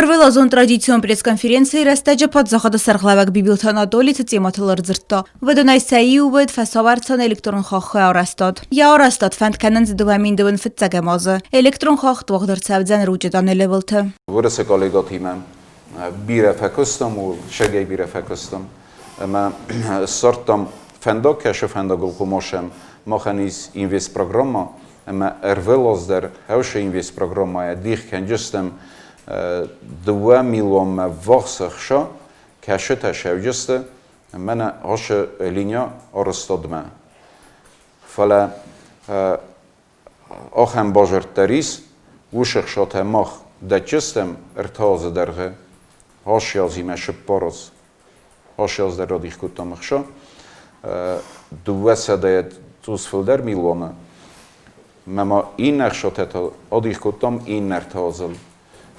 Ӕрвылазон традицион пресс-конференцийы рӕстӕджы паддзахады сӕргълӕууӕг Бибилты Анатоли цы темӕтыл ӕрдзырдта, уыдонӕй сӕ иу уыд фӕсавӕрцӕн электрон хаххы арӕзтад. Йӕ арӕзтад фӕнд кӕнынц 2025 азы. Электрон хахх уагъд ӕрцӕудзӕн Ручъы Данелевылты. Уырысы коллегатимӕ бирӕ фӕкуыстам, ууыл сӕгӕй бирӕ фӕкуыстам ӕмӕ ссардтам фӕндаг, кӕсы фӕндагыл хъуымасӕн. Махӕн ис инвестпрограммӕ ӕмӕ ӕрвылаз дӕр хӕусы инвестпрограммӕйӕ дих кӕнджыстӕм 2 милуанмӕ ввахс ӕхца, кӕсытӕ сӕвджысты мӕнӕ ацы линия арӕзтадмӕ. Фӕлӕ ахӕм базард дӕр ис, уыцы хсатӕ мах дӕтджыстӕм ӕртӕ азы дӕргъы, ацы азимӕ цыппар аз. Ацы аз дӕр радих кодтам ӕхца. Дыууӕсӕдӕйӕ цъус фылдӕр милуаны. Мӕ ма иннӕ ӕхцатӕ та адих кодтам иннӕ ӕртӕ азыл.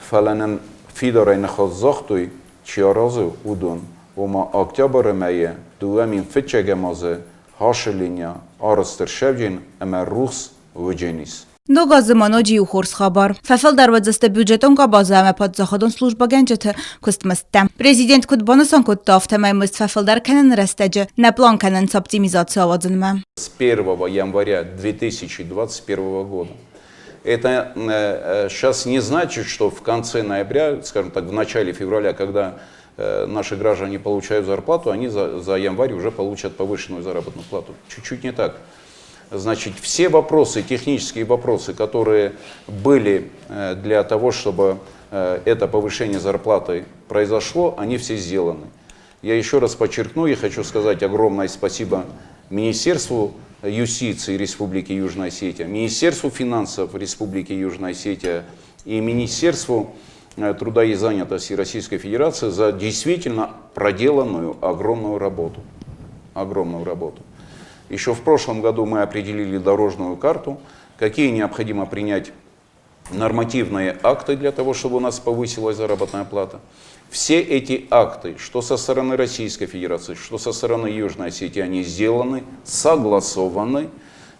Фӕлӕ нын фидарӕй ныхас загътой, чи аразы, уыдон, ома октябры мӕйы 2005 азы Хасы линия арӕзт ӕрцӕуджен ӕмӕ рухс уыдженис. Ног азы ма ноджы иу хорз хабар. Фӕфылдӕр уыдзысты бюджетон къабазы ӕмӕ паддзахадон службӕгӕнджыты куыстмыздтӕ. Президент куыд банысан кодта, афтӕмӕй мызд фӕфылдӕр кӕныны рӕстӕджы нӕ план кӕнынц оптимизаци ауадзынмӕ. С 1 января 2021 года. Это сейчас не значит, что в конце ноября, скажем так, в начале февраля, когда наши граждане получают зарплату, они за январь уже получат повышенную заработную плату. Чуть-чуть не так. Значит, все вопросы, технические вопросы, которые были для того, чтобы это повышение зарплаты произошло, они все сделаны. Я еще раз подчеркну и хочу сказать огромное спасибо Министерству юстиции Республики Южная Осетия, Министерству финансов Республики Южная Осетия и Министерству труда и занятости Российской Федерации за действительно проделанную огромную работу. Огромную работу. Еще в прошлом году мы определили дорожную карту, какие необходимо принять нормативные акты для того, чтобы у нас повысилась заработная плата. Все эти акты, что со стороны Российской Федерации, что со стороны Южной Осетии, они сделаны, согласованы.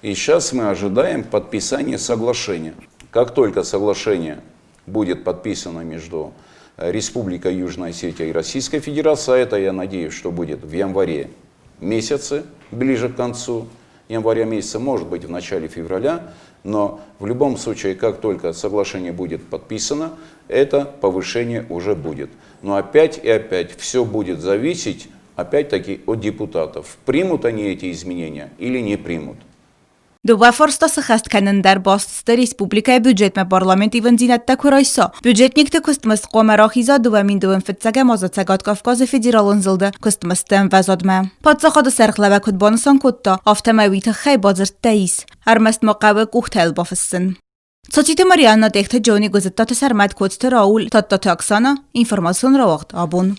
И сейчас мы ожидаем подписания соглашения. Как только соглашение будет подписано между Республикой Южная Осетия и Российской Федерацией, а это, я надеюсь, что будет в январе месяце, ближе к концу января месяца, может быть, в начале февраля, но в любом случае, как только соглашение будет подписано, это повышение уже будет. Но опять и опять все будет зависеть, опять-таки, от депутатов. Примут они эти изменения или не примут. Дыууӕ фарста сыххӕст кӕнын дӕр баст сты республикӕйы бюджетмӕ парламент ивындзинӕдтӕ куы райса. Бюджетникты куыстмызд хъуамӕ рахиза 2025 азы Цӕгат Кавказы федералон зылды куыстмыздты ӕмвӕзадмӕ. Паддзахады сӕргълӕууӕг куыд банысан кодта, афтӕмӕй уый тыххӕй бадзырдтӕ ис. Ӕрмӕст ма хъӕуы къухтӕ йыл бафыссын. Цоциты Марианна, Тъехты Джони, Гуызыдтаты Сӕрмӕт, Коцты Рауль, Тадтаты Оксана, информацион рауагъд абон.